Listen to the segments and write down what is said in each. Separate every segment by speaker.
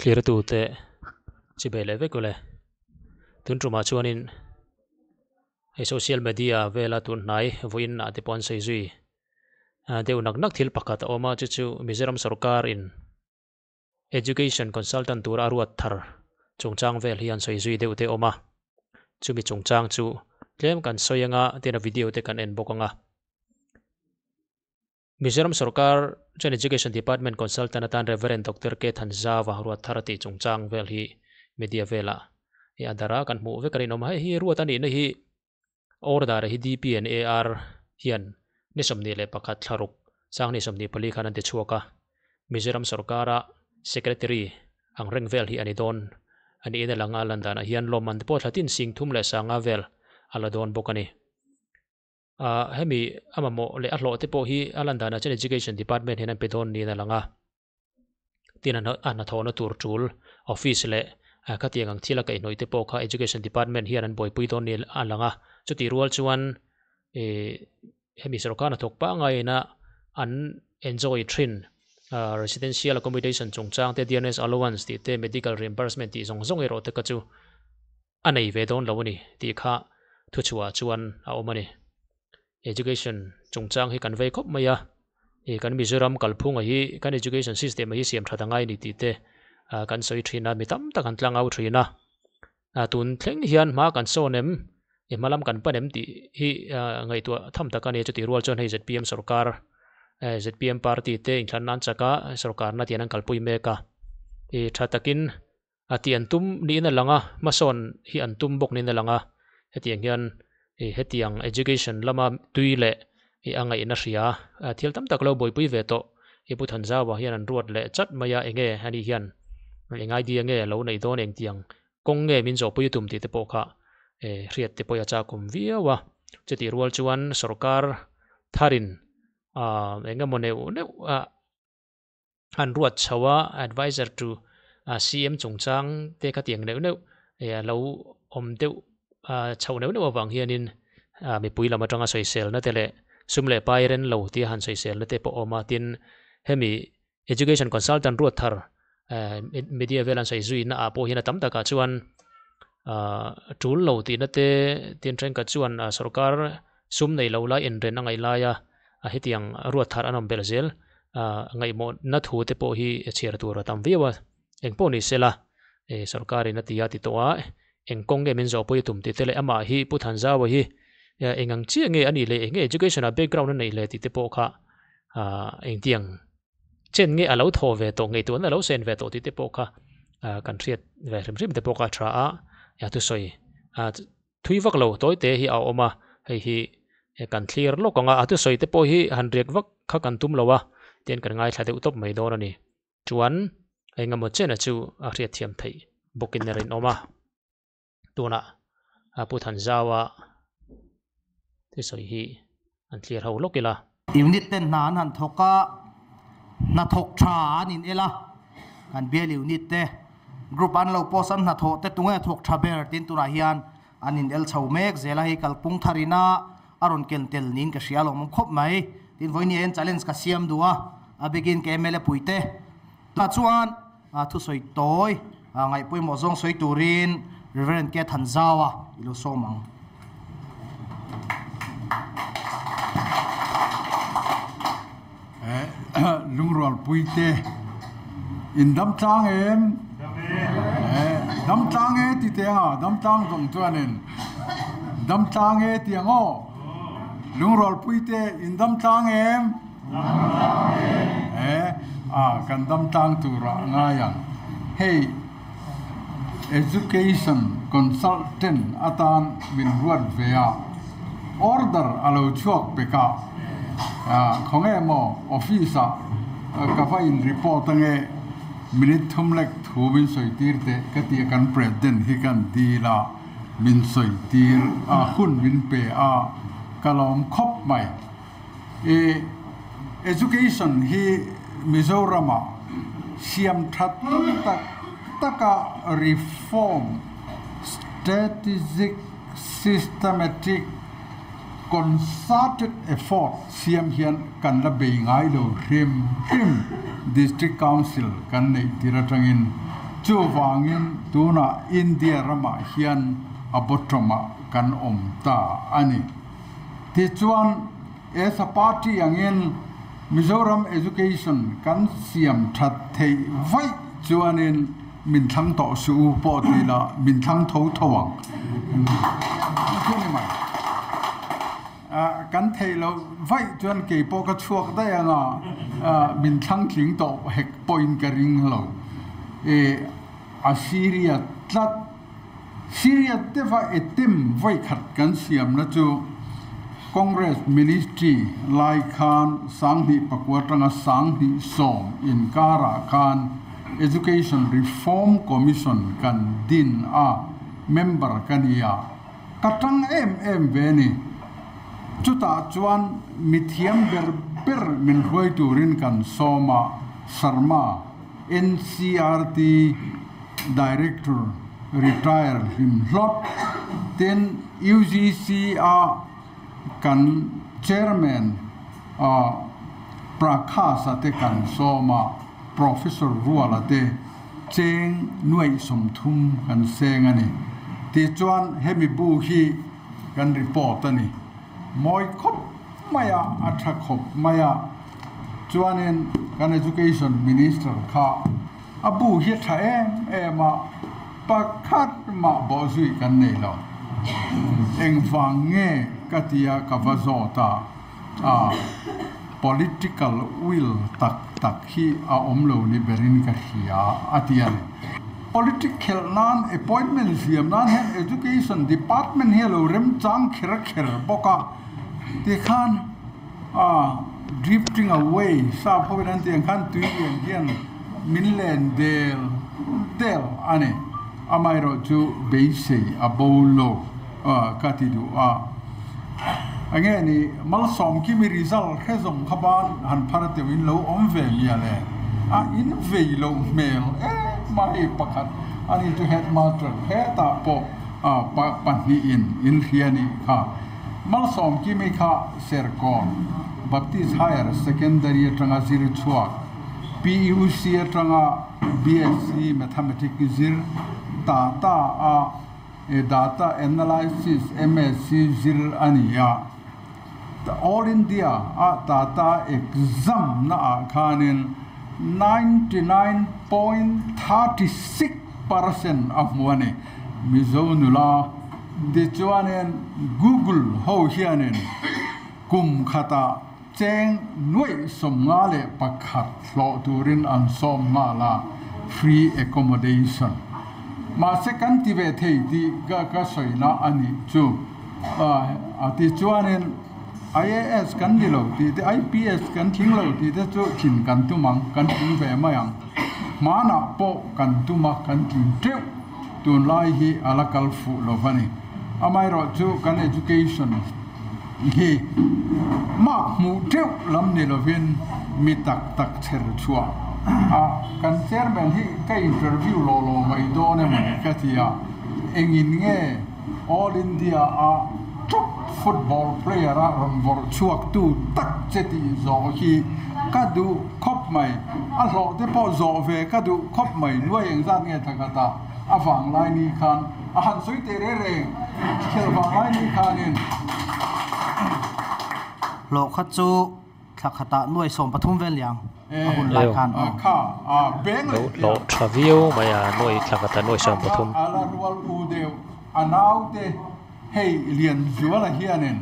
Speaker 1: Thlirtute chibai leh vek ule. Tun tumah chuanin hei social media vela tun hnai vawiin ah te pawh an sawi zui deuh nak nak thil pakhat a awm a chu chu Mizoram sorkar in Education consultant tura a ruat thar chungchang vel hi an sawi zui deuh te a awm a, chumi chungchang chu tlem kan sawi anga tin a video te kan en bawk anga. Mizoram sorkar chuan Education Department consultant atan Rev. Doctor K Thanzava ruat thar a tih chungchang vel hi media velah i a darh a kan hmuh vek a rinawm a, hei hi ruat a nihna hi Order hi DP and AR hian ni 21 thlaruk sang ni 24 khan an ti chhuak a, Mizoram sorkara Secretary ang reng vel hi a ni dawn a niin a lang a, lan danah hian lawmman te pawh thla tin sing thum leh sanga vel a la dawn bawk a ni. Ah hemi a mamawh leh a hlawh te pawh hi a lan danah chuan Education Department hian an pe dawn niin a lang a. Tin a hnathawhna tur tul office leh khatiang ang thil a kaihhnawih te pawh kha Education Department hian an buaipui dawn niin a lang a. Chutih rual chuan ih hemi sorkar hnathawk pangngai ina an enjoy thin residential accommodation chungchang te dearness allowance tih te medical reimbursement tih zawng zawng erawh te kha chu a nei ve dawn lo a ni tih kha thuchhuah chuan a awm a ni. Education chungchang hi kan vei khawp mai a, ih kan Mizoram kalphunga hi kan education system hi siam that angai a ni tih te ah kan sawi thin a, mi tam tak an tlang au thin a. Ah tun thleng hian hma kan sawn em, ih hma lam kan pan em tih hi ah ngaihtuah tham tak a ni. Chutih rual chuan hei zpm sorkar eh zpm party te inthlanna an chak a, sorkarna tian an kalpui mek a, ih tha takin A tih an tum niin a lang a, hmasawn hi an tum bawk niin a lang a, hetiang hian ih hetiang education lama tui leh ih a ngaihna hria thil tam tak lo buaipui ve tawh i Pu Thanzaua hian an ruat leh chat mai a, enge ani hian eng idea nge lo neih dawn engtiang kawng nge min zawhpui tum tih te pawh kha eh hriat te pawh hi a chakawm viau a, chutih rual chuan sorkar tharin ah eng emaw neuh neuh ah. an ruat chho a adviser to CM chungchang te kha tiang neuh neuh eh a lo awm deuh ah chho neuh neuh avang hianin ah mipui lam atanga sawiselna te leh sum leh pai ren lo tia han sawiselna te pawh a awm a tin hemi education consultant ruat thar eh media vel an sawi zui na ah pawh hian a tam takah chuan ah tul lo tihna te tin thenkhat chuan sorkar sum nei lo lai inren a ngaih laia a hetiang ruat thar an awm belh zel ngaihmawh na thu te pawh hi chhiar tur a tam viau a engpawh ni sela eh sorkar in a ti a ti tawh a eng kawng nge min zawhpui a tum tih te leh amah hi Pu Thanzaua hi eng ang chiah nge a nih leh eng nge education ah background a neih leh tih te pawh kha engtiang chen nge a lo thaw ve tawh ngaihtuahna a lo sen ve tawh tih te pawh kha kan hriat ve hrim hrim te pawh kha a tha a thusawi Thui vak lo tawi te hi a awm a, hei hi kan thlir lawk ang a, a thusawi te pawh hi han riak vak kha kan tum lo a, tihian kan ngaithla deuh tawp mai dawn a ni. Chuan eng emaw chena chu a hriatthiam theih bawkin a rinawm a, tunah Pu Thanzaua thusawi hi an thlir ho lawk ila.
Speaker 2: Unit ten hna an han thawk a, hnathawk tha an in el a, kan bial unit te group an lo post an hnathawh te tunge thawk tha ber tin tunah hian an in el chho mek zel a, hei kalpung thar ina a rawn ken tel niin ka hria alawm awm khawp mai. Tin vawiin hian challenge ka siam duh a, a bikin ka mla puite tah chuan thusawi tawi ngaihpawimawh zawng sawi turin Reverend K Thanzaua i lo sawm ang.
Speaker 3: Lungrualpui te in dam tlang em? Dam tlang e ti teh ang a, dam tlang zawng chuanin dam tlang e ti ang aw. Lungrualpui te in dam tlang em? A kan dam tlang turah ngai ang. Hei education consultant atan min ruat ve a, order a lo chhuak pek a, khawnge maw office ah ka va in report ange minute thum lek thu min sawi tir teh ka ti a, kan president hi kan dil a, min sawi tir a, hun min pe a, ka lawm khawp mai. I education hi Mizoramah siam that tak taka reform, strategic, systematic, concerted effort siam hian kan la bei ngai lo hrim hrim. District Council kan neih tir atangin Chuvangin tunah India ramah hian a bottom-ah kan awm ta a ni. Tichuan, as a party angin Mizoram education kan siam that theih vaih chuanin min thlang tawh suh u pawh ti la min thlang tho tho ang. Chu ni mai. Kan theih loh vaih chuan kei pawh ka chhuak daih ang a, min thlang tling tawh hek pawhin ka ring lo. E, a Syria tlat. Syria teva etem vawikhat kan siamna chu Congress Ministry lai khan 2009 atanga 2010 inkarah khan Education Reform Commission kan din a, member ka ni a, ka tang em em ve ni. Chutah chuan mithiam ber ber min hruai turin kan sawm a, Sharma, NCERT Director retire hlim hlawt. Tin, UGC a kan Chairman Prakash-a te kan sawm a, Professor Ruala te cheng nuaih 30 kan seng a ni. Tichuan hemi bu hi kan report a ni. Mawi khawp mai a, a tha khawp mai a. Chuanin kan Education Minister kha a bu hi a tha em em a, pakhat mah bawhzui kan nei lo. Engvang nge ka tia ka va zawt a, a political will tak tak hi a awm lo ni berin ka hria a ti a ni. Politic khelh nan, appointment siam nan hian Education Department hi a lo remchang kher kher bawk a, tikhan A drifting away sap ho in an tih ang khan tui lian hian min len del del a ni. Amaherawh chu beisei a bo lo ka ti duh a. Enge ni malsawm khi mi result hre zawng kha ban han phar teuh in lo awm ve mial e. A in vei loh hmel em a hei pakhat ani chu headmaster hetah pawh pahnih in in hria nih kha. Malsawm Kimi kha Serkawn Baptist Higher Secondary atanga zir chhuak, PUC atanga BSc Mathematics zir, Tata a Data Analysis MSc zir a ni a. All India a Tata exam na ah khanin 99.36% a hmu a ni. Mizo nula Tichuanin Google ho hianin kum khatah cheng 51,000 hlawh turin an sawm nghal a, free accommodation. Mahse kan ti ve thei tih ka sawina a nih chu. Tichuanin IAS kan ni lo tih te, IPS kan tling lo tih te chu thin kan tum ang, kan tling ve mai ang. Hmanah pawh kan tum a, kan tling teuh. Tunlai hi a la kal fuh lo va ni. Amaherawh chu kan education hi mark hmuh teuh lam ni lovin mi tak tak chher chhuah a, kan chairman hi ka interview lawh lawh mai dawn emaw ni ka ti a, engin nge All India a top football player a rawn vawrh chhuak tu tak che tih zawh hi ka duh khawp mai. A hlawh te pawh zawh ve ka duh khawp mai. Nuai engzat nge tha khat a, a vang lai ni khan a han sawi teh reng reng khelh vang lai ni khanin.
Speaker 2: Hlawh kha chu thla khatah nuai 13 vel liang a hun lai khan aw.
Speaker 3: Kha a beng
Speaker 1: Lo
Speaker 3: leh
Speaker 1: hlawh
Speaker 3: piah.
Speaker 1: tha viau mai a, nuai thla khatah nuai 13.
Speaker 3: A la rual u deuh a naute. Hei Lianzuala hianin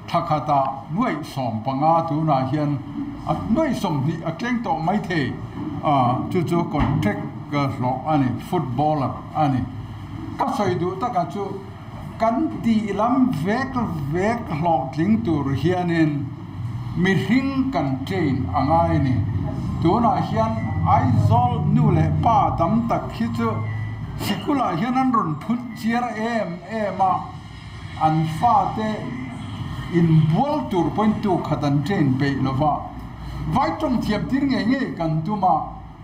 Speaker 3: thla khatah nuaih 15 tunah hian a nuaih 20 a tleng tawh mai thei a, chu chu contract hlawh a ni, footballer a ni. Ka sawi duh takah chu kan tih lam vek vek hlawhtling tur hianin mihring kan train a ngai a ni. Tunah hian Aizawl nu leh pa tam tak hi chu sikulah hian an rawn phut chiar em em a, an fate inbual tur pawhin tu khat an train peih lo va, vai tawng thiam tir ngei ngei kan tum a,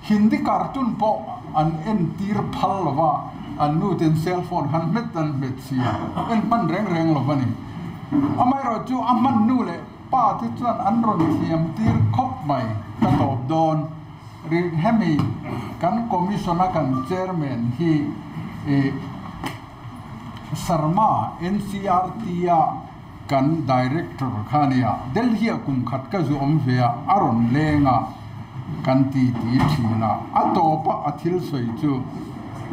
Speaker 3: Hindi cartoon pawh an entir phal lo va, an nu ten cell phone khan hmet an hmet si a, en hman reng reng lo va ni. Amaherawh chu a hman nu leh pa te chuan an rawn thiam tir khawp mai, ka tawp dawn. Hemi kan commission a kan chairman hi Sharma NCRT a kan director kha nia Delhi ah kum khat ka zu awm ve a a rawn leng a kan ti ti thin a a tawp a a thil sawi chu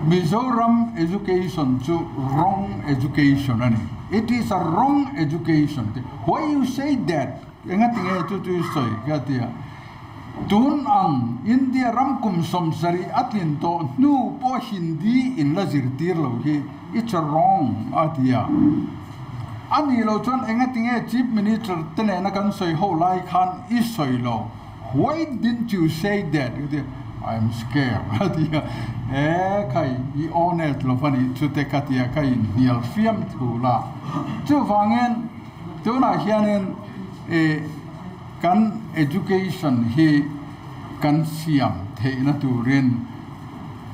Speaker 3: Mizoram education chu wrong education a ni it is a wrong education why you say that Engatinge chu chu i sawi ka ti a, tun ang India ram kum 70 a tlin tawh hnu pawh Hindi in la zirtir lo hi it's a wrong a ti a. A nih loh chuan engatinge Chief Minister te nena kan sawi ho lai khan i sawi lo, why didn't you say that ka ti a, I am scared a ti a, e khai i honest lo va nih chute ka ti a, ka inhnial fiam thu la. Chuvangin. Tunah hianin ih kan education hi kan siam theihna turin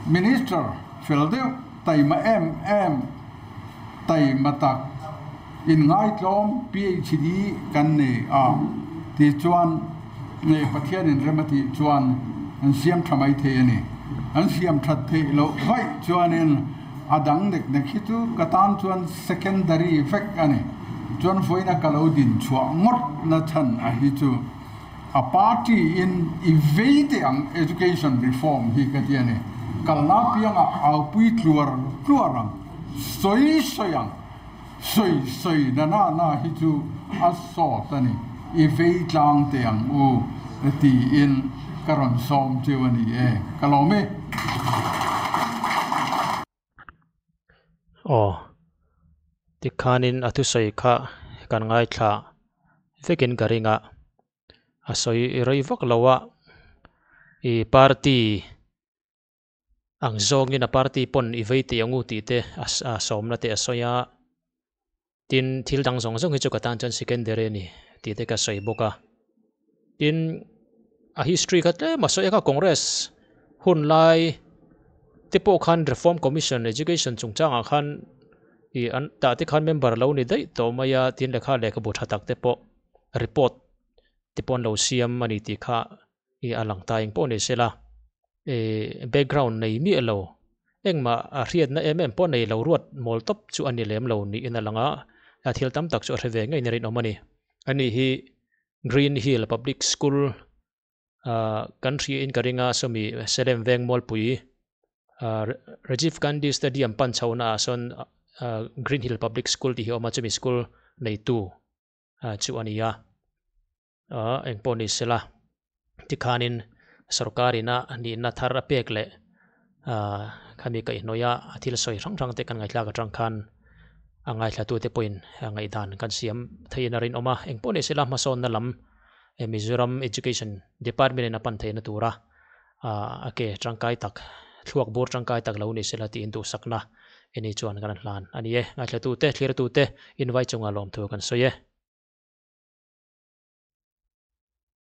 Speaker 3: Minister fel deuh taima em em taima tak inngaitlawm PhD kan nei a tichuan ih Pathianin rem a tih chuan an siam tha mai thei a ni. An siam that theih loh vaih chuanin A dang nek nek hi chu ka tan chuan secondary vek a ni. Chuan vawiina ka lo din chhuah ngawt na chhan a hi chu a party in i vei teh ang education reform hi ka ti a ni. Kalna piangah aupui tluar tluar ang, sawi sawi ang, sawi sawi na na na hi chu a sawt a ni. I vei tlang teh ang u tiin ka rawn sawm cheu a ni e. Ka lawm e.
Speaker 1: Aw, tikhanin a thusawi kha kan ngaithla vekin ka ring a, a sawi rei vak lo a, i party ang zawngin a party pawn i vei tih ang u tih te a sawmna te a sawi a, tin thil dang zawng zawng hi chu ka tan chuan secondary a ni tih te ka sawi bawk a, tin a history kha tlem a sawi a kha congress hun lai te pawh khan reform commission education chungchangah khan ih an tah te khan member lo ni daih tawh mai a tin lehkha lehkhabu tha tak te pawh report te pawh an lo siam a ni tih kha. I a lang ta eng pawh ni sela ih background nei miah lo engmah a hriatna em em pawh nei lo ruat mawl tawp chu a ni lem lo niin a lang a, a thil tam tak chu a hre ve ngei na rinawm a ni. Ani hi Green Hill Public School ah kan hria in ka ring a sawmi Salem veng Mualpui ah Rajiv Gandhi Stadium pan chhohna ah sawn ah Green Hill Public School tih hi a awm a chumi school neitu ah chu a ni a. Aaa engpawh ni sela tikhanin sorkar ina nihna thar a pek leh aaa khami kaihhnawih a a thil sawi hrang hrang te kan ngaihthlak atang khan a ngaithlatute pawhin a ngaihdan kan siam theihin a rinawm a engpawh ni sela hmasawnna lam Mizoram Education Department in a pan theihna tura aaa a ke tangkai tak thluak bur tangkai tak lo ni sela tiin duhsakna eni chuan kan hlan a ni e ngaithlatute thlirtute invai chunga lawmthu kan sawi e.